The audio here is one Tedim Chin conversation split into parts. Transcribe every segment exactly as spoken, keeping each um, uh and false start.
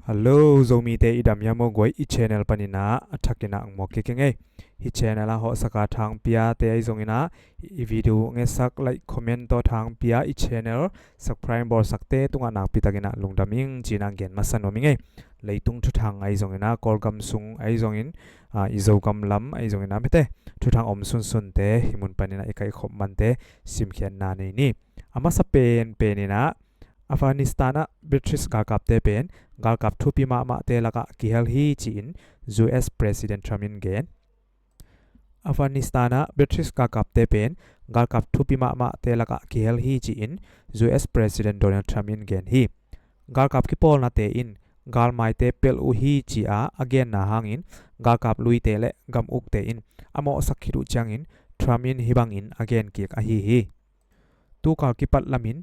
Hello, Zomite i dam hiam aw guai? I channel panin ah a thakin ah hong muak kik ing ei. Hih channel ah hawhsak a thangpiate ahi zongin ah, i video ngetsak, like, comment tawh thangpia i channel subscribe bawlsakte tungah nakpi takin ah lungdam ing ci-in ah gen masa nuam ing ei. Leitung thuthang ahi zongin ah, Kawlgam sung ahi zongin, ah, i Zogam lam ahi zongin ah, mite thuthang om sunsunte hih mun panin ah i kaihkhop mante simkhiatna nei ni. A masa penpen in ah, Afghanistan ah British galkapte pen galkap thupi mahmahte lakah kihel hi ci-in U S President Trump in gen. Afghanistan ah British galkapte pen galkap thupi mahmahte lakah kihel hi ci-in U S President Donald Trump in gen hi. Galkap kipawlnate in galmaite pelh uh hi ci-a a genna hangin galkap luite le gam ukte in a mawhsak khit uh ciangin Trump in hih bangin a gen kik ahi hi. Tukal kipat lamin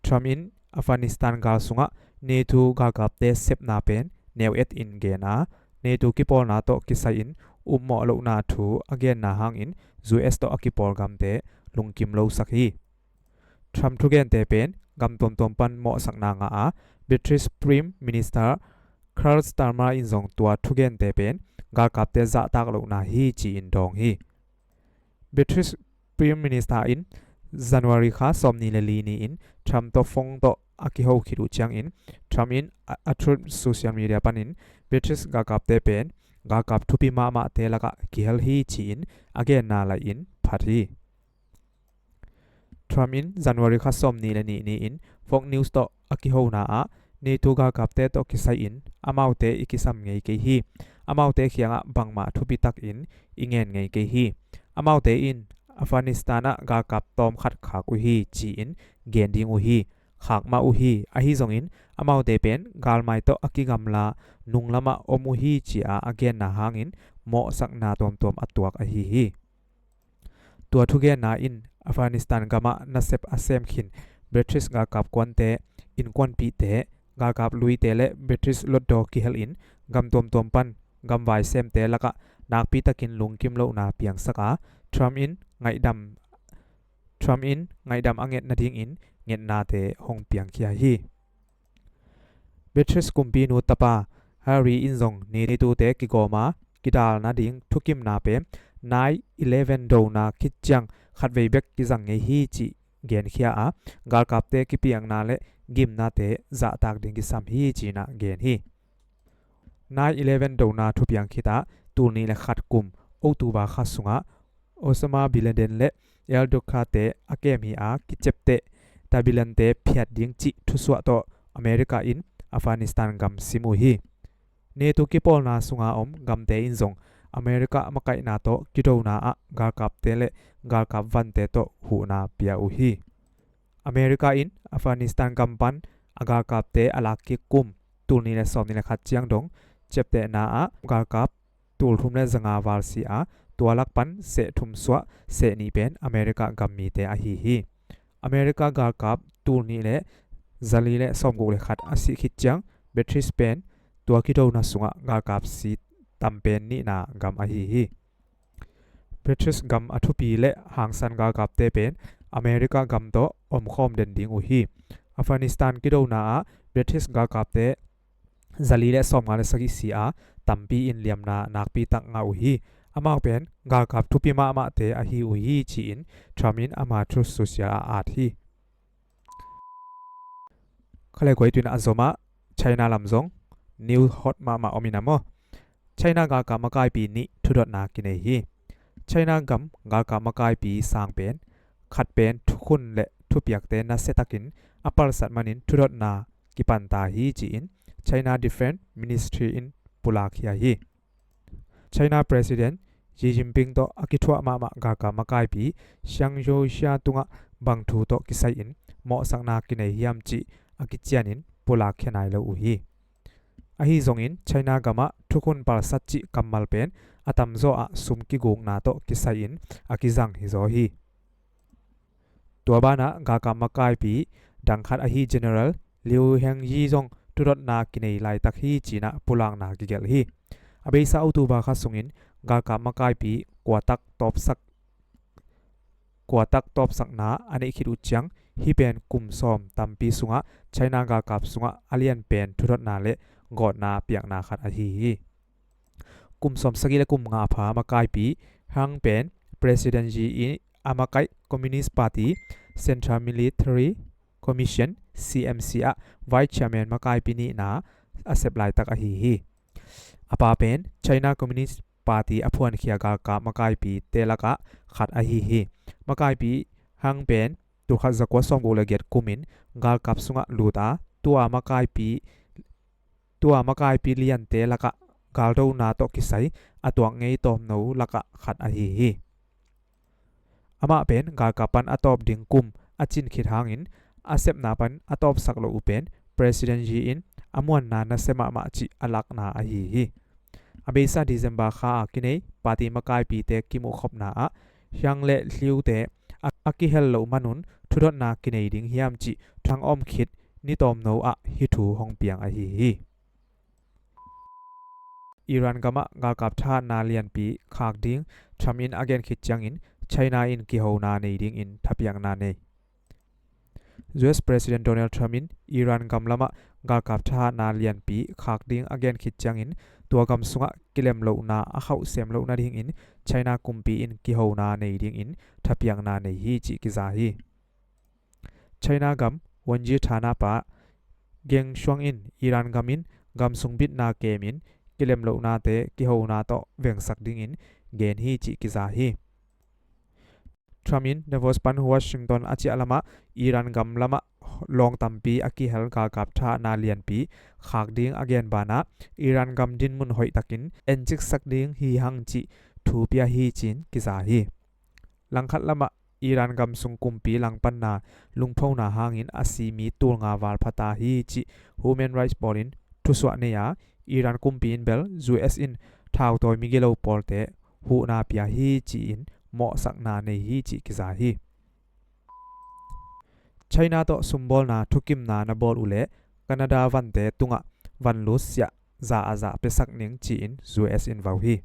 Trump in Afghanistan gal sungah NATO galkapte sepna pen neu et in gen a, NATO kipawlna tawh kisai-in upmawh lohna thu a genna hangin U S tawh a kipawl gamte lungkim losak hi. Trump thugente pen gam tuamtuam pan mawhsakna ngah a, British Prime Minister Keir Starmer in zong tua thugente pen galkapte zahtak lohna hi ci-in dawng hi. British Prime Minister in January kha sawmnih le li ni-in Trump tawh phone tawh a kiho khit uh ciangin Trump in a, a Truth social media panin British galkapte pen galkap thupi mahmahte lakah kihel hi ci-in a genna lai-in phat hi. Trump in January kha sawmnih le nih ni-in Fox News tawh a kihona ah NATO galkapte tawh kisai-in amaute i kisam ngei kei hi. Amaute kiangah bangmah thupi takin i ngen ngei kei hi. Amaute in Afghanistan ah galkap tawm khat khak uh hi ci-in gen ding uh hi. Khak mah uh hi. Ahi zongin amaute pen galmai tawh a kigamla nunglamah om uh hi ci-a a genna hangin mawhsakna tuamtuam a tuak ahi hi. Tua thugenna in Afghanistan gamah nasep a sem khin British galkap kuante, innkuanpihte, galkap luite le British lotdaw kihel in gam tuamtuam pan gamvai semte lakah nakpi takin lungkim lohna piangsak a, Trump in ngaihdam, Trump in ngaihdam a nget nadingin ngetnate hong piangkhia hi. British kumpinu tapa Harry in zong NATO-te kigawm a kidal nading thukimna pen nine eleven dona khit ciang khatvei bek kizang ngei hi cih genkhia a, galkapte kipiakna le gimnate zahtak ding kisam hi ci-in ah gen hi. Nine eleven dona thupiang khit ah tul nih le khat kum October kha sungah Osama bin Laden le Al Qaeda-te a kem hi a, kiciapteh Taliban-te phiat ding cih thusuah tawh America in Afghanistan gam sim uh hi. NATO kipawlna sunga om gamte in zong America makaihna tawh kidona ah galkapte le galkap vante tawh huhna pia uh hi. America in Afghanistan gam pan a galkapte a lakkik kum tul nih le sawmnih le khat ciang dong ciaptehna ah galkap tul thum le zanga val si a, tua lak pan seh thum suah seh nih pen America gam mite ahi hi. America galkap tul nih le zali le sawmguk le khat a sih khit ciang British pen tua kidona sungah galkap si tam pen nihna gam ahi hi. British gam a thupi le hangsan galkapte pen America gam tawh omkhawm den ding uh hi. Afghanistan kidona ah British galkapte zali le sawmnga le sagih si a, tampi in liamna nakpi tak ngah uh hi. Amau pen galkap thupi mahmahte ahi uh hi ci-in Trump in ama Truth Social ah at hi. Khalei guai tuin a zom ah China lam zong news hot mahmah om in a maw. China galkap makaipi nih thudotna kinei hi. China gam galkap makaipi sang pen khat pen thukhun le thupiakte nasia takin a palsat manin thudotna kipanta hi ci-in China Defense Ministry in pulak khia hi. China President Xi Jinping tawh a kithuah mahmah galkap makaipi Zhang Youxia tungah bang thu tawh kisai-in mawhsakna kinei hiam cih a kicianin pulak khia nai lo uh hi. Ahi zongin China gamah thukhun palsat cih kammal pen a tamzaw ah sum kigukna tawh kisai-in a kizang hizaw hi. Tua banah galkap makaipi dang khat ahi General Liu Hengyi zong thudotna kinei laitak hi ci-in ah pulakna kigelh hi. A beisa October kha sungin galkap makaipi kuatak tawpsak kuatak tawpsakna a neih khit uh ciang hih pen kum sawm tampi sungah China galkap sungah a lian pen thudotna le gawtna piakna khat ahi hi. Kum sawmsagih le kum nga a pha makaipi Hang pen President Xi in a makaih Communist Party Central Military Commission, C M C ah Vice Chairman makaipi nihna a sep laitak ahi hi. A pa pen China Communist Party a phuankhia galkap makaipite lakah khat ahi hi. Makaipi Hang pen tulkhat zakua sawmguk le giat kumin galkap sungah lut a, tua makaipi tua makaipi liante lakah galdona tawh kisai a tuak ngei tawmno lakah khat ahi hi. Amah pen galkap pan a tawp ding kum a cin khit hangin a sepna pan a tawpsak loh uh pen President Xi in a muanna nasia mahmah cih a lakna ahi hi. A beisa December kha a kinei party makaipite kimuhkhopna ah Hang le Liu te a, a kihel loh manun thudotna kinei ding hiam cih thang om khit ni tawmno ah hih thu hong piang ahi hi. Iran gamah galkap thahatna lianpi khak ding Trump in a gen khit ciangin China in kihona nei dingin thapiakna nei. U S President Donald Trump in Iran gam lamah galkap thahatna lianpi khak ding a gen khit ciangin tua gam sungah kilemlohna a khauhsem loh nadingin China kumpi in kihona nei dingin thapiakna nei hi cih kiza hi. China gam Wanji thanapa Geng Shuang in Iran gam in gam sung bitna kemin kilemlohnate kihona tawh vengsak dingin gen hi cih kiza hi. Trump in Davos pan Washington a ciah lamah Iran gam lamah lawng tampi a kihel galkap thahatna lianpi khak ding a gen banah Iran gam dinmun hoihtakin enciksak ding hi hang cih thu pia hi cin kiza hi. Langkhat lamah Iran gam sung kumpi langpanna lungphona hangin a si mi tulnga valphata hi cih Human Rights Watch in thusuah nei a, Iran kumpi in bel U S in thautawi migilo pawlte huhna pia hi ci-in mawhsakna nei hi cih kiza hi. China tawh sumbawlna thukimna na bawl uhleh Canada vante tungah vanlut siah za a za piasak ning ci-in U S in vau hi.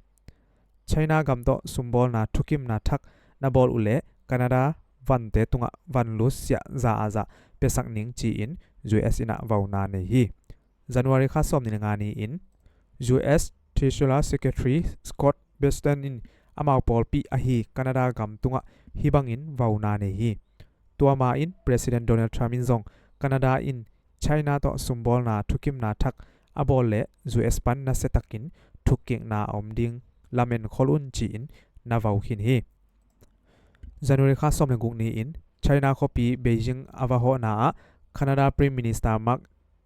China gam tawh sumbawlna thukimna thak na bawl uhleh Canada vante tungah vanlut siah za a za piasak ning ci-in U S in ah vauna nei hi. January kha sawmnih le nga ni-in U S Treasury Secretary Scott Bessent in amau pawlpi ahi Canada gam tungah hih bangin vauna nei hi. Tua ma-in President Donald Trump in zong Canada in China tawh sumbawlna thukimna thak a bawl leh U S pan nasiatakin thukkikna a om ding lamen khol un ci-in na vau khin hi. January kha sawm le guk ni-in China khuapi Beijing a va hawhna ah Canada Prime Minister Mark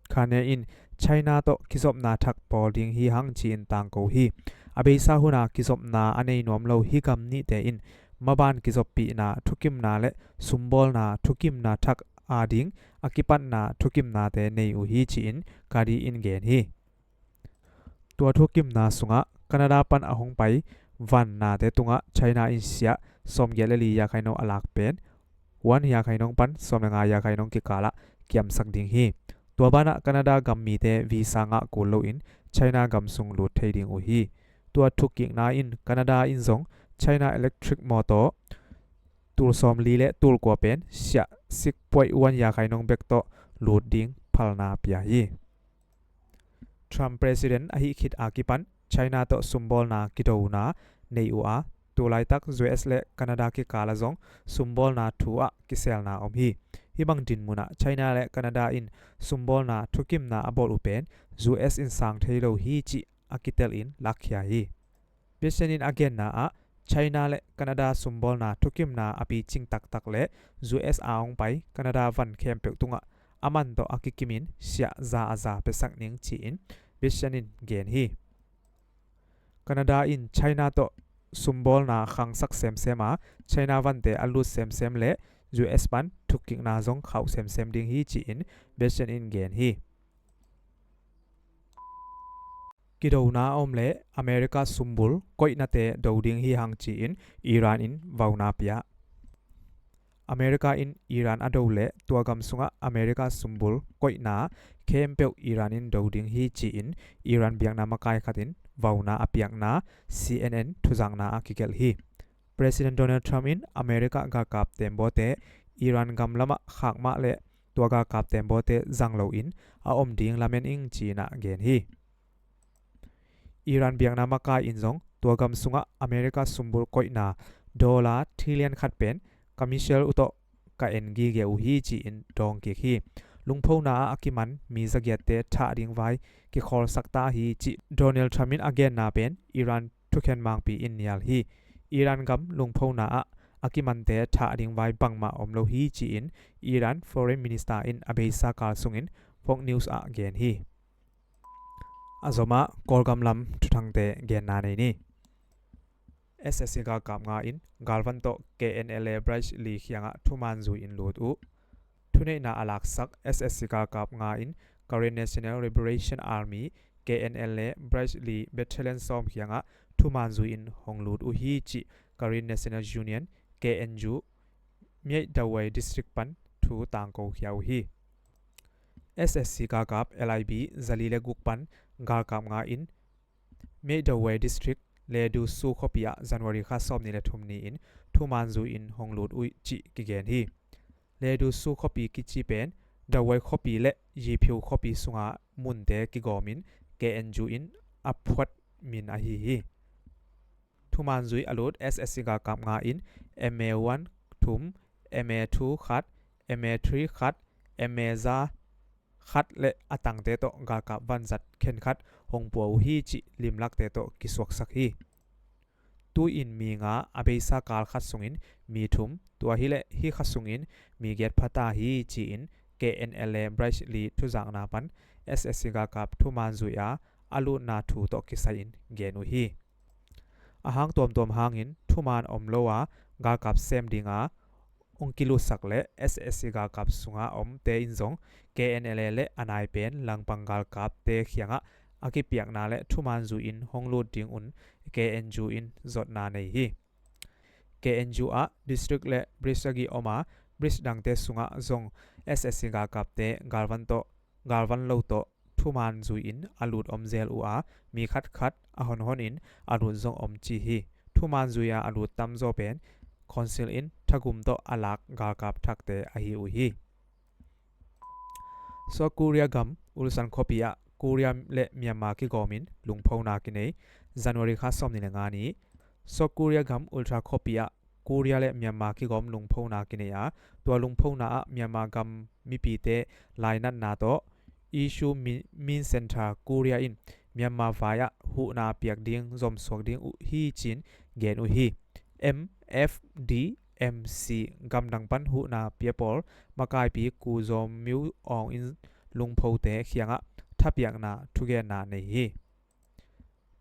Carney in China tawh kizopna thak bawl ding hi hang ci-in tangko hi. A beisa huna kizopna a nei nuam lo hih gam nihte in maban kizoppihna thukimna le sumbawlna thukimna thak ading a kipatna thukimnate nei uh hi ci-in Carney in gen hi. Tua thukimna sungah Canada pan a hong pai van nate tungah China in siah sawmgiat le li yakhai nong a lak pen one yakhai nong pan sawm le nga yakhai nong kikalah kiamsak ding hi. Tua banah Canada gam mite visa ngah kul loin China gam sung lut thei ding uh hi. Tua thukkikna in Canada in zong China electric motor tul sawmli le tul kua pen siah six point one yakhai nong bek tawh lut ding phalna pia hi. Trump President ahih khit a kipan China tawh sumbawlna kidona nei uh a, tulaitak U S le Canada kikal ah zong sumbawlna thu ah kiselna om hi. Hih bang dinmun ah China le Canada in sumbawlna thukimna a bawl uh pen U S in sang thei lo hi cih a kitel in lakkhia hi. Bessent in a genna ah China le Canada sumbawlna thukimna a picing taktak le U S a hong pai Canada van khempeuh tungah a man tawh a kikimin siah za a za piasak ning ci-in Bessent in gen hi. Canada in China tawh sumbawlna khangsak semsem a, China vante a lut semsem le U S pan thukkikna zong khauh semsem ding hi ci-in Bessent in gen hi. Kidona a om le America sumbul koihnate do ding hi hang ci-in Iran in vauna pia. America in Iran a do le tua gam sungah America sumbul koihna khempeuh Iran in do ding hi ci-in Iran biakna makai khat in vauna a piakna C N N thuzakna a kigelh hi. President Donald Trump in America galkap tembawte Iran gam lamah khak mah le tua galkap tembawte zang loin a om ding lamen ing ci-in ah gen hi. Iran biakna makai in zong tua gam sungah America sumbulh koihna dollar trillion khat pen ka missile uh tawh ka en gige uh hi ci-in dawng kik hi. Lungphona ah a kiman mi zagiatte thah ding vai kikhawlsak ta hi cih Donald Trump in a genna pen Iran thukhen mangpi in nial hi. Iran gam lungphona ah a kimante thah ding vai bangmah om lo hi ci-in Iran Foreign Minister in a beisa kal sungin Fox News ah gen hi. A zomah Kawlgam lam thuthangte genna nei ni. S S C galkap nga in galvan tawh K N L A Branch li kiangah thuman zui in lut uh. Thuneihna a laksak S S C galkap nga in Karen National Liberation Army, K N L A Branch li Battalion sawm kiangah thuman zui in hong lut uh hi cih Karen National Union, K N U, Myaik Dawei District pan thu tangko khia uh hi. S S C galkap L I B zali le guk pan galkap nga in Myaik Dawei District Ledu Su khuapi ah January kha sawm ni le thum ni in thuman zui in hong lut uh cih kigen hi. Ledu Su khuapi kici pen Dawei khuapi le Yiphiu khuapi sunga munte kigawmin K N U in a phuat min ahi hi. Thuman zui a lut S S C galkap nga in M A one thum, M A two khat, M A three khat, M A za khat le a tangte tawh galkap vanzat khenkhat hong pua uh hi cih limlakte tawh kisuaksak hi. Tu-in mi nga a beisa kal khat sungin mi thum, tua hileh hih kha sungin mi giat phata hi ci-in K N L A Branch li thuzakna pan S S C galkap thuman zui a a lutna thu tawh kisai-in gen uh hi. A hang tuamtuam hangin thuman om lo a galkap sem dinga hong kilutsak le S S C galkap sunga omte in zong K N L A le a nai pen langpang galkapte kiangah a kipiakna le thuman zui in hong lut dingun K N U in zotna nei hi. K N U ah district le bridge sagih om a, bridge dangte sungah zong S S C galkapte galvan tawh galvan lo tawh thuman zui in a lut om zel uh a, mi khatkhat a honhon in a lut zong om ci hi. Thuman zui a a lut tamzaw pen Council in thagum tawh a lak galkap thakte ahi uh hi. South Korea gam Ulsan khuapi ah Korea le Myanmar kigawmin lungphona kinei. January kha sawm ni le nga ni South Korea gam Ulsan khuapi ah Korea le Myanmar kigawm lungphona kinei a, tua lungphona ah Myanmar gam mipite lainatna tawh Issue Min, Min Center Korea in Myanmar vai ah huhna piak ding zomsuak ding uh hi ci-in gen uh hi. M F D M C gamdang pan huhna pia pawl makaipi Ku Zaw Myo Aung in lungphote kiangah thapiakna thugenna nei hi.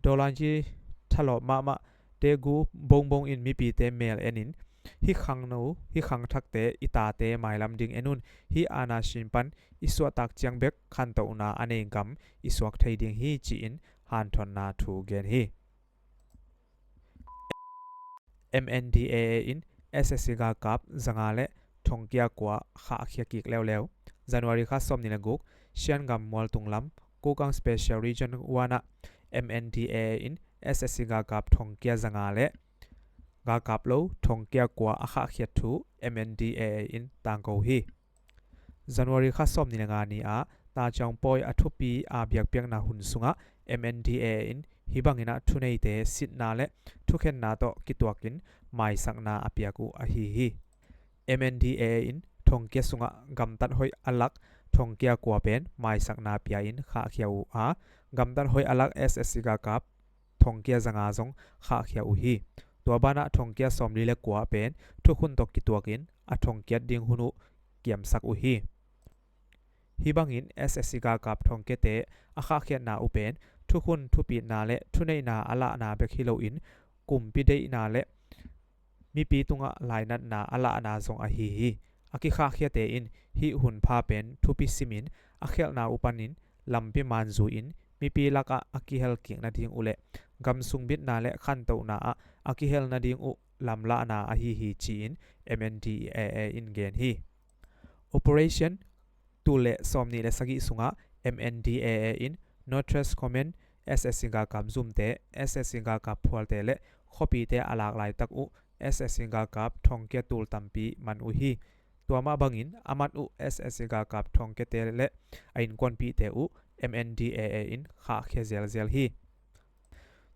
Dollar ci thalawp mahmah te gu bongbong in mipite mel enin, hih khangno, hih khangthakte i tate mailam ding en un, hih aana sin pan i suahtak ciang bek khantohna a nei gam i suak thei ding hi ci-in hanthotna thu gen hi. M N D A A in S S C galkap zanga le thongkia kua khahkhia kik leuleu. January kha sawm ni le guk, Shan gam Mualtung lam, Kokang Special Region one ah M N D A A in S S C galkap thongkia zanga le galkap lo thongkia kua a khahkhiat thu M N D A A in tangko hi. January kha sawm ni le nga ni ah Tachiang Pawi a thupi a biakpiakna hun sungah M N D A A in hih bangin ah thuneite sitna le thukhenna tawh kituakin maisakna a piak uh ahi hi. M N D A A in thongkia sungah gamtat hoih a lak thongkia kua pen maisakna pia-in khahkhia uh a, gamtat hoih a lak S S C galkap thongkia zanga zong khahkhia uh hi. Tua banah thongkia sawmli le kua pen thukhun tawh kituakin a thongkiat ding hun uh kiamsak uh hi. Hih bangin S S C galkap thongkiate a khahkhiatna uh pen thukhun thupitna le thuneihna a lahna bek hi loin kumpi deihna le mipi tungah lainatna a lahna zong ahi hi. A kikhahkhiate in hih hunpha pen thupi simin a khialhna uh panin lampi manzui-in mipi lakah a kihel kik nading uh le gamsung bitna le khantohna ah a kihel nading uh lamlahna ahi hi ci-in M N D A A in gen hi. Operation tul le sawmnih le sagih sungah M N D A A in Northwest Command S S C galkap zumte, S S C galkap phualte le khuapite a lak laitak uh S S C galkap thongkia tul tampi man uh hi. Tua mah bangin a mat uh S S C galkap thongkiate le a innkuanpihte uh M N D A A in khahkhia zelzel hi.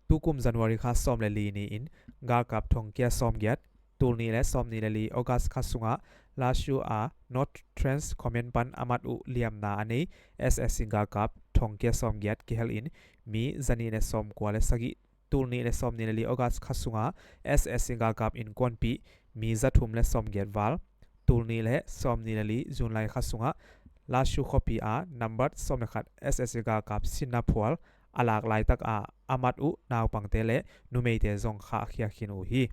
Tukum January kha sawm le li ni-in galkap thongkia sawmgiat, tul nih le sawm nih le li August kha sungah Lashu a North Trench Command pan a mat uh liamna a nei S S C galkap thongkia sawmgiat kihelin mi zanih le sawmkua le sagih, tul nih le sawm nih le li August kha sungah S S C galkap innkuanpih mi zathum le sawmgiat val, tul nih le sawm nih le li July kha sungah Lashu khuapi a nambat sawm le khat S S C galkap sinna phual a lak laitak a a mat uh naupangte le numeite zong khahkhia khin uh hi.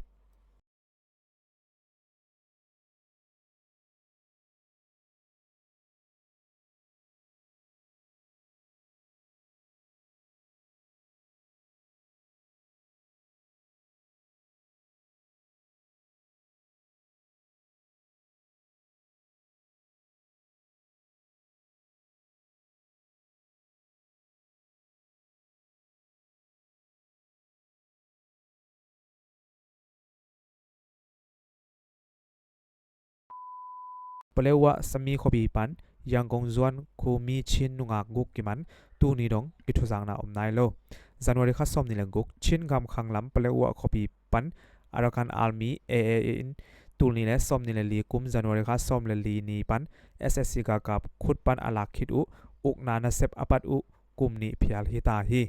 Paletwa Sami khuapi pan Yangon zuan khumi Chin nungak guk kiman tuni dong kithuzakna om nai lo. January kha sawm nih le guk Chin gam khanglam Paletwa khuapi pan Arakan Army A A in tul nih le sawm nih le li kum January kha sawm le li ni pan S S C galkap khut pan a lak khit uh ukna nasep a pat uh kum nih phial hi ta hi.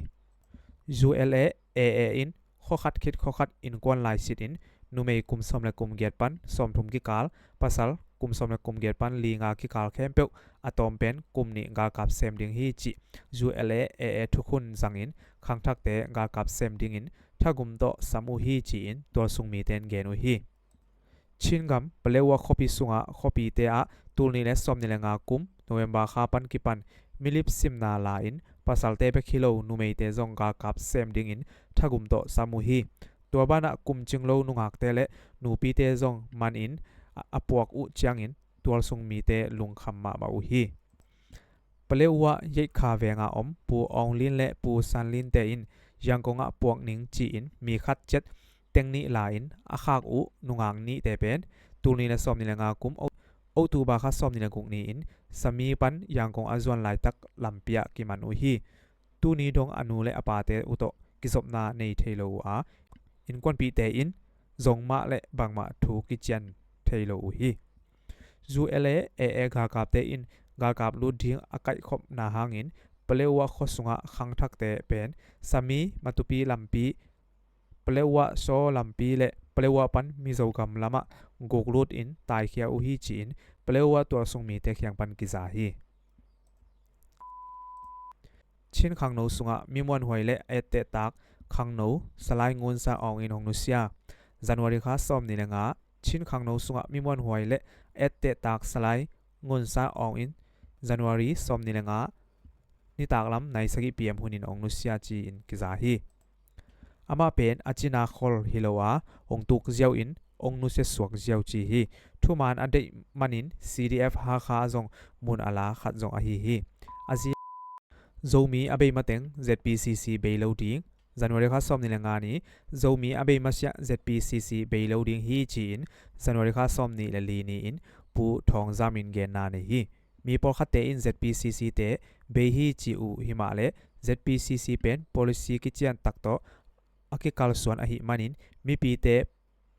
U L A A A in khuakhat khit khuakhat innkuan laisit in numei kum sawm le kum giat pan sawmthum kikal, pasal kum sawm le kum giat pan li nga kikal khempeuh a tawm pen kum nih galkap sem ding hi cih U L A A A thukhun zangin khangthakte galkap sem dingin thagum tawh sam uh hi ci-in tualsung mite in gen uh hi. Chin gam Paletwa khuapi sungah khuapite ah tul nih le sawm nih le nga kum November kha pan kipan milip simna la-in pasalte bek hi lo numeite zong galkap sem dingin thagum tawh sam uh hi. Tua banah kum cing lo nungakte le nupite zong manin a, a puak uh ciangin tualsung mite lungkham mahmah uh hi. Paletwa Yeitkha venga om Pu Aung Lin le Pu San Lin te in Yangon ah puak ning ci-in mi khat ciat teng nih la-in a khak uh nungak nihte pen tul nih le sawm nih le nga kum October kha sawm nih le guk ni-in Sami pan Yangon a zuan laitak lampi ah kiman uh hi. Tuni dong a nu le a pate uh tawh kizopna nei thei lo uh a, innkuanpihte in zong mah le bangmah thu kician thei lo uh hi. U L A A A galkapte in galkap lut ding a kaihkhopna hangin Paletwa khua sungah khangthakte pen Sami Matupi lampi, Paletwa Shaw lampi le Paletwa pan Mizo gam lamah guk lut in taikhia uh hi ci-in Paletwa tualsung mite kiang pan kiza hi. Chin khangno sungah mi muanhuai le ettehtak khangno Salai Ngun San Aung in hong nusia. January kha sawm nih le nga Chin khangno sungah mi muanhuai le ettehtak Salai Ngun San Aung in January sawm nih le nga nitaklam nai sagih P M hunin hong nusia ci-in kiza hi. Amah pen a cina khol hi lo a, hong tuk ziau in hong nusia suak ziau ci hi. Thuman a deih manin C D F Hakha zong mun a la khat zong ahi hi. A zi Zomi a bei mateng Z P C C bei lo ding. January kha sawm nih le nga ni Zomi a bei masiah Z P C C bei lo ding hi ci-in January kha sawm nih le li ni-in Pu Thawng Zam in genna nei hi. Mi pawlkhatte in Z P C C te bei hi ci uh hi mah le Z P C C pen policy kician tak tawh a kikalsuan ahih manin mipite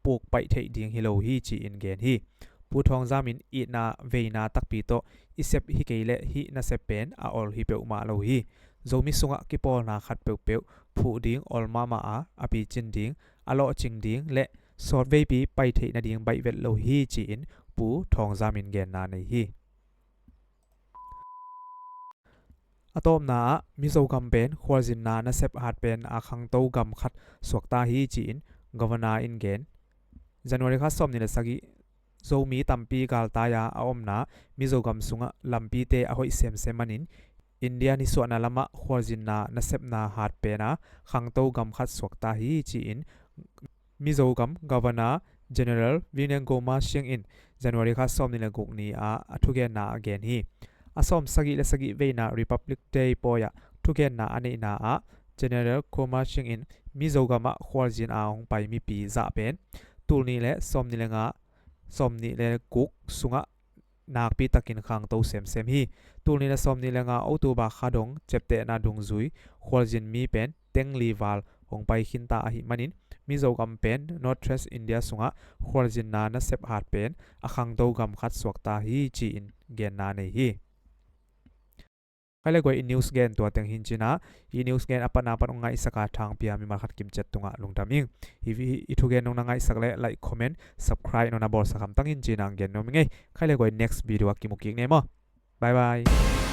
pukpaih theih ding hi lo hi ci-in gen hi. Pu Thawng Zam in itna veina takpi tawh i sep hi kei leh hih nasep pen a ol hi peuhmah lo hi. Zomi sungah kipawlna khat peuhpeuh phuh ding ol mahmah a, a picin ding, a lawhcing ding le sawtveipi pai theih nading baih vet lo hi ci-in Pu Thawng Zam in genna nei hi. A tawpna ah Mizo gam pen khualzinna nasep hat pen a khangto gam khat suakta hi ci-in Governor in gen. January kha sawm nih le sagih Zomi tampi galtai-a a omna Mizo gam sungah lampite a hoih semsem manin India nisuahna lamah khualzinna nasepna hat pen a khangto gam khat suakta hi ci-in Mizo gam Governor General William Goma Singh in January kha sawm nih le guk ni-a a thugenna a gen hi. A sawm sagih le sagih veina Republic Day pawi-ah thugenna a neihna ah General Goma Singh in Mizo gamah khualzin a hong pai mipi zah pen tul nih le sawm nih le nga, sawm nih le guk sungah nakpi takin khangto semsem hi. Tul nih le sawmnih le nga October kha dong ciaptehna dungzui khualzin mi pen teng li val hong pai khinta ahih manin Mizo gam pen North West India sungah khualzinna nasep hat pen a khangto gam khat suakta hi ci-in genna nei hi. Khaile guai, i news gen tua teng hi in cin a, i news gen a patna pan hong ngaihsak a thangpi-a mimal khat kimciat tungah lungdam ing. Hi, hi, i thugen nong na ngaihsak leh like, comment, subscribe nong na bawlsak hamtang in cin a hong gen nuam ing ei. Khaile guai, next video ah kimu kik ni maw. Bye bye.